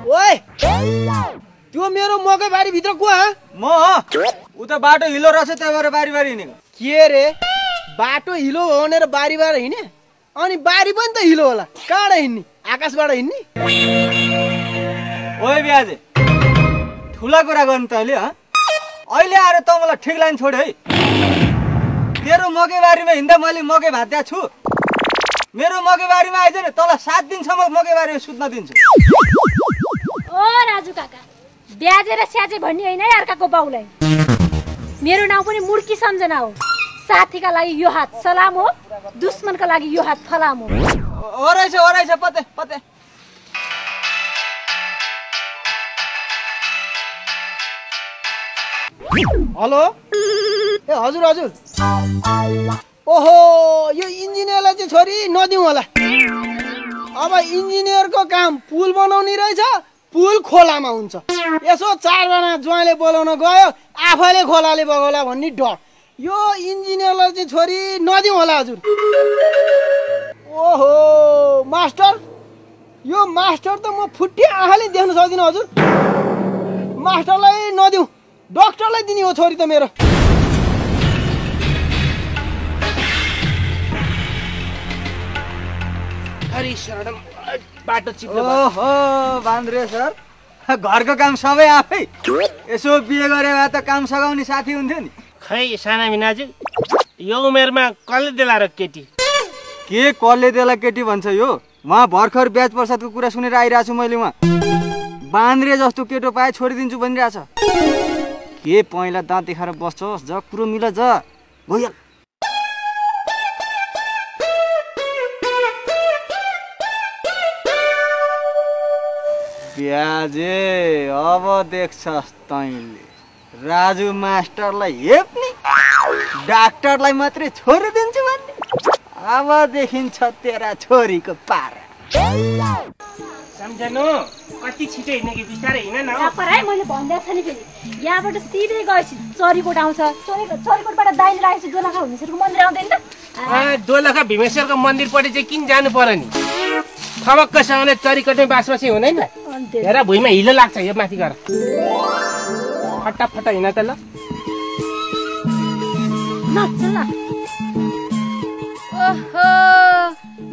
ओए त्यो मेरो मकै बारी भित्र को ह म उता बाटो हिलो रहेछ त्यहाँबाट बारी बारी हिँडेको के रे बाटो हिलो हो भनेर बारी बारी हिँडे अनि बारी पनि त हिलो होला कहाँबाट हिँड्नी आकाशबाट हिँड्नी ओए ब्याजे ठुला कुरा गर्नु त अहिले अहिले आएर त मलाई ठिक लाइन छोड्यो है तेरो मकै बारीमा हिँड्दा मैले मकै भात्या छु मेरो मकै बारीमा आइज नि तँलाई 7 दिनसम्म मकै बारीमा सुत्न दिन्छु ओ राजु काका ब्याजे र स्याजे भन्ने हैन अर्काको बाउलाई मेरो नाउँ पनि मुर्की सम्झना हो साथीका लागि यो हात सलाम हो दुश्मनका लागि यो हात फलाम हो ओराइछ पते पते हेलो ए हजुर हजुर ओहो यो इन्जिनियरलाई चाहिँ छोरी नदिउँ होला अब इन्जिनियरको काम पुल बनाउने रहेछ पुल खोलामा हुन्छ यसो 4 जना ज्वाइँले बोलाउन गयो आफैले खोलाले बगाउला भन्ने डर यो इन्जिनियरलाई चाहिँ छोरी नदिउँ होला हजुर ओहो मास्टर यो मास्टर त म फुट्टी आँखाले देख्न सक्दिनँ हजुर मास्टरलाई नदिउँ डाक्टरलाई दिने हो छोरी त मेरो अरे शरणम बाटो चिप्लो ओहो बान्द्रे सर घरको काम सबै आफै यसो बिहे गरे भए त काम सघाउने साथी हुन्थ्यो नि खै साना मिनाजु यो उमेरमा कसले देला र केटी के कसले देला केटी भन्छ यो उहाँ भर्खर ब्याज प्रसादको कुरा सुनेर आइरहेको छु मैले उहाँ बान्द्रे जस्तो केटो पाए छोडिदिन्छु भनिरहेछ के पहिला दाँत देखाएर बस्छस् ज कुरो मिल ज गइहाल ब्याजे अब देख्छस् तैँले राजु मास्टरलाई हेप्ने डाक्टरलाई मात्रै छोडिदिन्छु भन्ने अब देखिन्छ तेरा छोरीको पारा सम्झनु कति छिटो हिँड्ने कि बिस्तारै हिँड न पर है मैले भन्दै छ नि फेरि यहाँबाट सिधै गएपछि चरीकोट आउँछ चरीकोटबाट दाहिने लागेपछि दोलखा भीमेश्वरको मन्दिर आउँदैन त दोलखा भीमेश्वरको मन्दिरपट्टि चाहिँ किन जानु पर्यो नि थमक्कसँगले चरीकोटमै बास बसी हुँदैन हेर भुइँमा हिलो लाग्छ यो माथि गएर फटाफट हिँड त ल ओहो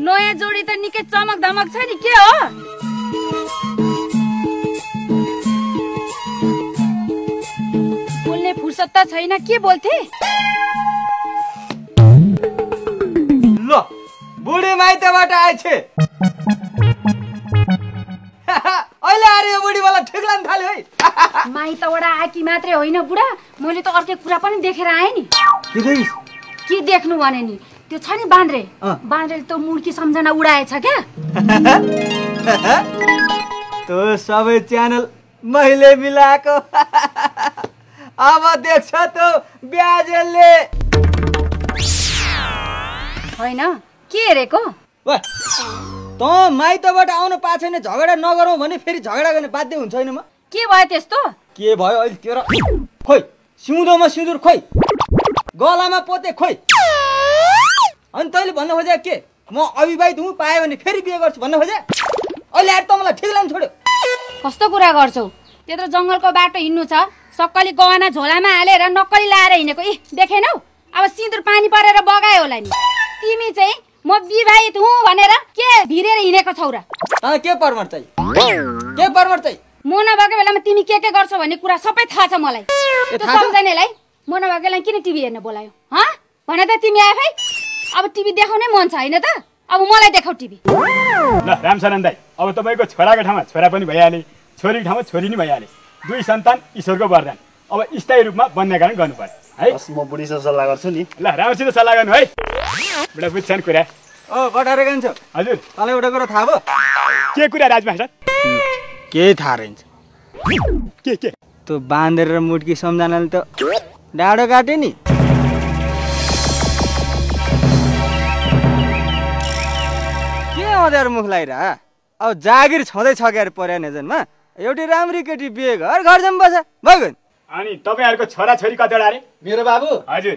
नयाँ जोडी त निकै चमक धमक छ नि के हो बोल्ने फुर्सद त छैन के बोल्थे ल बुढी माइतबाट आएछे अहिले आएर यो बुढीवाला ठिक लाग्न थाल्यो है माइतबाट आएकी मात्रै होइन बुढा मैले त अर्कै कुरा पनि देखेर आएँ नि के देख्नु भने नि त्यो छ नि बान्द्रेले त मुर्की सम्झना उडाएछ क्या त्यो सबै च्यानल मैले मिलाएको अब देख्छ त ब्याजले होइन के हेरेको त माइतबाट आउन पाएको छैन झगडा नगरौँ भने फेरि झगडा गर्ने बाध्य हुन्छ होइन म के भयो त्यस्तो के भयो अहिले तेरो खोइ सिउँदोमा सिन्दुर खोइ गलामा पोते खोइ अनि तैँले भन्न खोजे के म अविवाहित हुँ पाएँ भने फेरि बिहे गर्छु भन्न खोजे अहिले आएर त मलाई ठिक लाग्नु छोड्यो कस्तो कुरा गर्छौ त्यत्रो जङ्गलको बाटो हिँड्नु छ सक्कली गहना झोलामा हालेर नक्कली लाएर हिँडेको देखेनौ अब सिन्दुर पानी परेर बगायो होला नि तिमी चाहिँ म विवाहित हुँ भनेर के भिरेर हिँडेको छौ र के परमर चाहिँ म नभएको बेलामा तिमी के गर्छौ भन्ने कुरा सबै थाहा छ मलाई त्यो सम्झनेलाई म नभएको बेलामा किन टिभी हेर्न बोलायो भने त तिमी आफै अब टिभी देखाउनै मन छ होइन त अब मलाई देखाउ टिभी ल रामशरण दाइ अब तपाईँको छोराको ठाउँमा छोरा पनि भइहाले छोरीको ठाउँमा छोरी नि भइहाले 2 सन्तान ईश्वरको वरदान अब स्थायी रूपमा बन्नेकरण गर्नु पर्यो है म बुढीसँग सल्लाह गर्छु नि ल राम्रोसित सल्लाह गर्नु है बुढा बुझ्छन् कुरा गठारे गान्छ हजुर तँलाई एउटा कुरा थाहा भयो के कुरा राजमास्टर के थाहा रहन्छ के त्यो बाँधेर र मुट्की सम्झनाले त डाँडो काट्यो नि के अँध्यारो मुख लागिरह अब जागिर छँदै छ क्यारे पर्या नेजनमा एउटी राम्री केटी बिहे घर जाम बस भयो अनि तपाईँहरूको छोरा छोरी कतिवटा अरे मेरो बाबु हजुर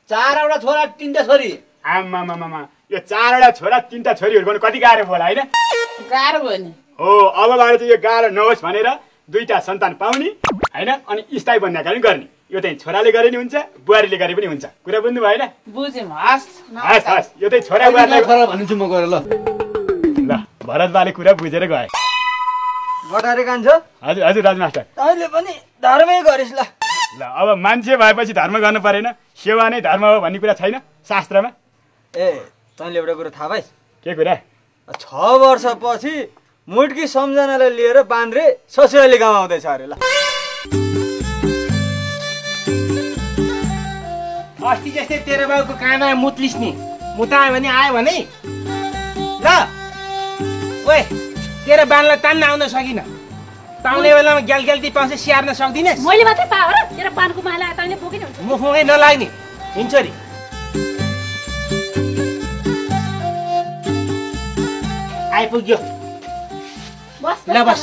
4वटा छोरा 3टा छोरी आमामामा यो 4वटा छोरा 3टा छोरीहरू गर्नु कति गाह्रो होला होइन गाह्रो भयो नि हो अबबाट चाहिँ यो गाह्रो नहोस् भनेर दुईटा सन्तान पाउने हैन अनि स्थायी बन्नेका पनि गर्ने यो चाहिँ छोराले गरे नि हुन्छ बुहारीले गरे पनि हुन्छ कुरा बुझ्नु भएन बुझ्यौँ हस् हस् यो चाहिँ छोरा बुहारीले छोरा भन्छु म गएर ल ल भरत बाले कुरा बुझेर गए गटारे कान्छ हजुर हजुर राजमास्टर तैँले पनि धर्मै गरिस् ल ल अब मान्छे भएपछि धर्म गर्नु परेन सेवा नै धर्म हो भन्ने कुरा छैन शास्त्रमा ए तैँले एउटा कुरा थाहा पाइस् के कुरा 6 वर्षपछि मुटकी सम्झनालाई लिएर बान्द्रे ससुराली गाउँ आउँदैछ अरे ल अस्ति जस्तै तेरो बाउको काँदा मुत्लिस नि मुतायो भने आयो भने ल ओए तेरो बानलाई तान्न आउन सकिन पाउने बेलामा ग्यालग्याल्ती पाउँछ स्याहार्न सक्दिनस् मैले मात्रै पाएर तेरो पानको माला तैँले बोकिन हुन्छ मुखमै नलाग्ने हिँड्छ नि आइपुग्यो बस ल बस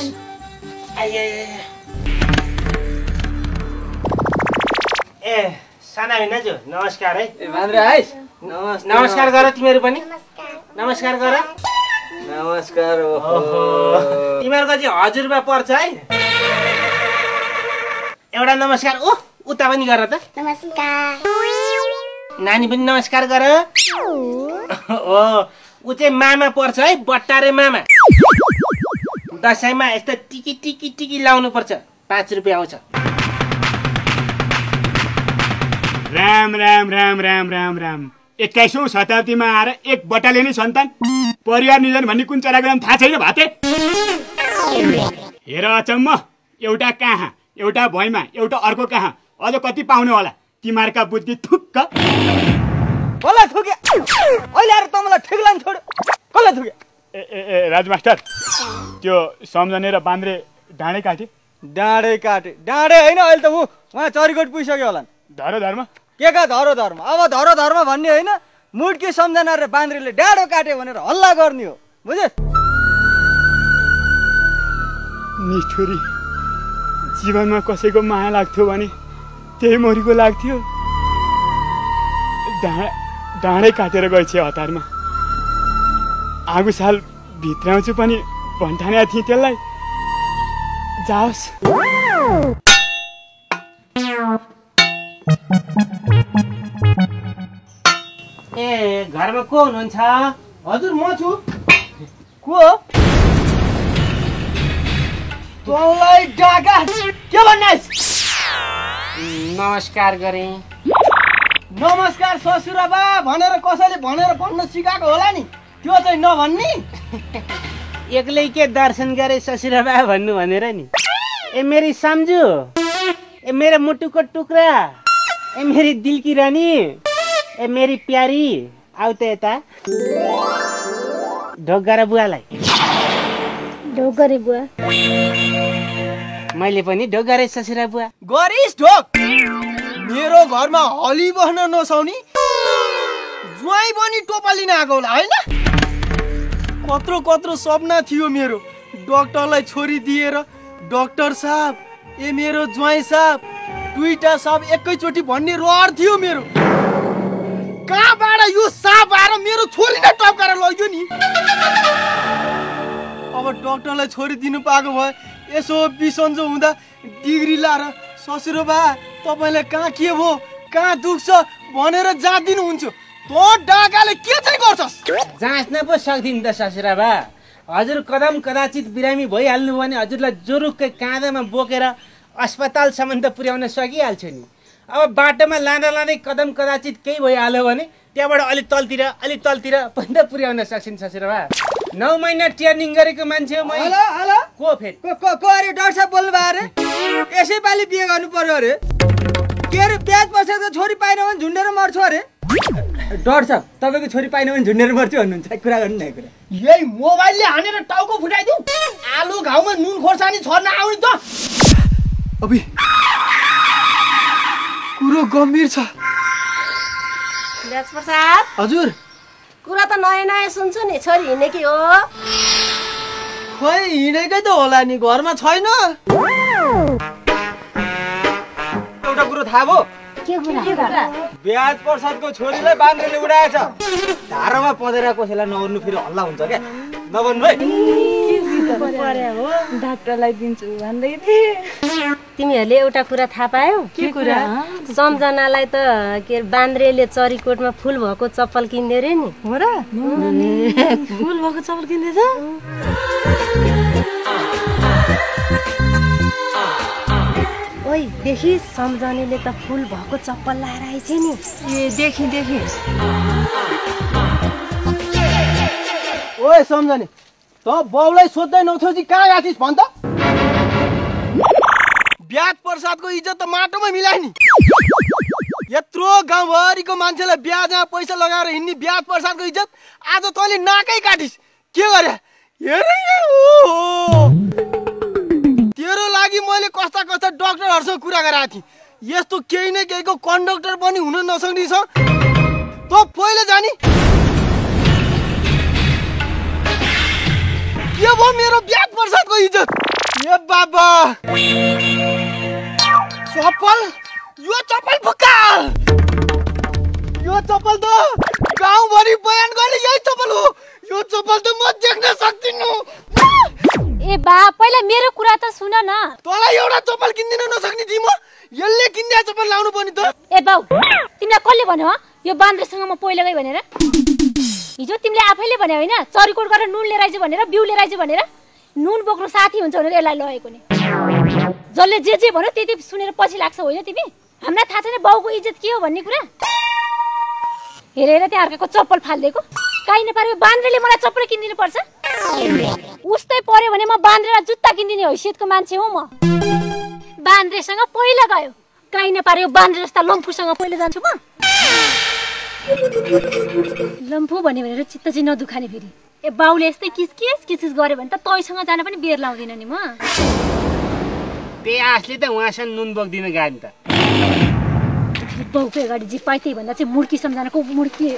ए साना हिँड्छु नमस्कार है ए बान्द्रे आइस नमस्ते नमस्कार गर तिमीहरू पनि नमस्कार गर नमस्कार ओहो तिमीहरूको चाहिँ हजुरबा पर्छ है एउटा नमस्कार ओ उता पनि गर त नमस्कार नानी पनि नमस्कार गर ओ ऊ चाहिँ मामा पर्छ है बट्टारे मामा दसैँमा यस्तो टिकी टिकी टिकी लाउनु पर्छ 5 रुपियाँ आउँछ राम राम राम राम राम राम 21औं शताब्दीमा आएर एक बटाले नै सन्तान परिवार निधन भन्ने कुन चराको नाम थाहा छैन भाते हेर अचम्म एउटा कहाँ एउटा भैँमा एउटा अर्को कहाँ अझ कति पाउने होला तिमीहरूका बुद्धि थुक्क कसलाई थुके अहिले आएर त मलाई ठिक लाग्छ छोड कसलाई थुके ए राजमास्टर त्यो सम्झने र बान्द्रे डाँडै काटे डाँडे होइन अहिले त उहाँ चरीकोट पुगिसक्यो होला धरो धर्म के का धरो धर्म अब धरो धर्म भन्ने होइन मुटकी सम्झना र बान्द्रेले डाँडो काट्यो भनेर हल्ला गर्ने हो बुझे निष्ठुरी जीवनमा कसैको माया लाग्थ्यो भने त्यही मोरीको लाग्थ्यो डाँडै काटेर गएछ हतारमा आगो साल भित्राउँछु पनि भन्ठाने थिएँ त्यसलाई जाओस् ए घरमा को हुनुहुन्छ हजुर म छु को तँलाई डाका के भन्नाइस् नमस्कार गरे नमस्कार ससुराबा भनेर कसैले भनेर भन्न सिकाएको होला नि त्यो चाहिँ नभन्नी एक्लै के दर्शन गरे ससुराबा भन्नु भनेर नि ए मेरी सम्झु ए मेरो मुटुको टुक्रा ए मेरी दिल की रानी ए मेरी प्यारी आउ त यता ढोगरा बुवालाई ढोगरे बुवा मैले पनि ढोगरे ससुरा बुवा गरिस् ढोक मेरो घरमा हली बस्न नसाउने ज्वाइँ पनि टोपा लिन आएको होला होइन कत्रो कत्रो सपना थियो मेरो डक्टरलाई छोरी दिएर डक्टर साहब ए मेरो ज्वाइँ साहब दुईटा साहब एकैचोटि भन्ने रहर थियो मेरो कहाँबाट यो साहब आएर मेरो छोरीलाई टपकाएर लग्यो नि अब डक्टरलाई छोरी दिनु पाएको भए यसो बिसन्जो हुँदा डिग्री लाएर ससुरोबा तपाईँलाई कहाँ के भयो कहाँ दुख्छ भनेर जाँदिनु हुन्छ तँ डाकाले के चाहिँ गर्छस् जाँच्न पो सक्दिन त ससुराबा हजुर कदम कदाचित बिरामी भइहाल्नु भने हजुरलाई जोरुक्कै काँधमा बोकेर अस्पतालसम्म त पुर्याउन सकिहाल्छु नि अब बाटोमा लाँदा लाँदै कदम कदाचित केही भइहाल्यो भने त्यहाँबाट अलिक तलतिर पनि त पुर्याउन सक्छन् ससुराबा 9 महिना ट्रेनिङ गरेको मान्छे हो म हेलो को फेरि को अरे डाक्टर साहब बोल्नु भयो अरे यसै पालि बिहे गर्नु पर्यो अरे के अरे ब्याज पैसा त छोरी पाएन भने झुन्डेर मर्छु अरे डाक्टर साहब तपाईँको छोरी पाएन भने झुन्डेर मर्छु भन्नुहुन्छ कुरा गर्नु न कुरा यही मोबाइलले हानेर टाउको फुटाइदिउँ आलु घाउमा नुन खोर्सानी छर्न आउने त अबि कुरो गम्भीर छ राजप्रसाद हजुर कुरा त नयाँ नयाँ सुन्छु नि छोरी हिँडेकी हो खै हिँडेकै त होला नि घरमा छैन एउटा कुरो थाहा भयो के कुरा ब्याज प्रसादको छोरीलाई बान्द्रेले उडाएछ धारामा पँधेर कसैलाई नओर्नु फेरि हल्ला हुन्छ क्या नभन्नु है डाक्टरलाई दिन्छु भन्दै थिए। तिमीहरूले एउटा कुरा थाहा पायौ? के कुरा? सम्झनालाई त के बान्द्रेले चरीकोटमा फुल भएको चप्पल किन्दै रे नि। हो र? फुल भएको चप्पल किन्दैछ? ओइ देखि सम्झनेले त फुल भएको चप्पल लाएर आइछ नि। ए देखि। ओए सम्झने त बाउलाई सोध्दै नथ्यौ कि कहाँ गएको थिइस् भन् त? ब्याज प्रसादको इज्जत त माटोमा मिलाइ नि। यत्रो गाउँभरिको मान्छेलाई ब्याजमा पैसा लगाएर हिँड्ने ब्याज प्रसादको इज्जत आज तैँले नाकै काटिस्। के गरे? हेर तेरो लागि मैले कस्ता कस्ता डाक्टरहरूसँग कुरा गराएको थिएँ। यस्तो केही न केहीको कन्डक्टर पनि हुन नसक्ने छ। तँ पहिले जानी के भयो मेरो ब्याज प्रसादको इज्जत? ए बाबा चप्पल, यो चप्पल फुक्का। यो चप्पल त गाउँभरि बयान गर्ने यही चप्पल हो। यो चप्पल त म देख्न सक्दिनँ। ए बा पहिला मेरो कुरा त सुन न। तँलाई एउटा चप्पल किन्दिन नसक्ने थिएँ म। यसले किन्ने चप्पल लाउनु पर्ने त। ए बाउ तिमीलाई कसले भन्यो यो बान्द्रेसँग म पहिला गए भनेर? हिजो तिमीले आफैले भन्यो होइन चरीकोट गरेर नुन लिएर आइज भनेर, बिउ लिएर आइज भनेर। नुन बोक्नु साथी हुन्छ भनेर यसलाई लगेको नि। जसले जे भन्यो त्यति सुनेर पछि लाग्छ होइन तिमी? हामीलाई थाहा छैन बाउको इज्जत के हो भन्ने कुरा? हेरेर त्यहाँ अर्काको चप्पल फालिदिएको। काहीँ नपारे बान्द्रेले मलाई चप्पल किनिदिनु पर्छ? उस्तै पर्यो भने म बान्द्रेलाई जुत्ता किनिदिने हैसियतको मान्छे हो म। बान्द्रेसँग पहिला गयो, काहीँ नपारे बान्द्रे जस्ता लम्फूसँग पहिला जान्छु म। लम्फू भन्यो भनेर चित्त चाहिँ नदुखाने फेरि। ए बाउले यस्तै किचकिच गर्यो भने त तैसँग जान पनि बेर लाउँदिन नि म। त्यही आशले त उहाँसँग नुन बोक्दिन गयो नि त। बाउको अगाडि जे पाइ त्यही भन्दा चाहिँ मुर्की सम्झनाको मुर्की।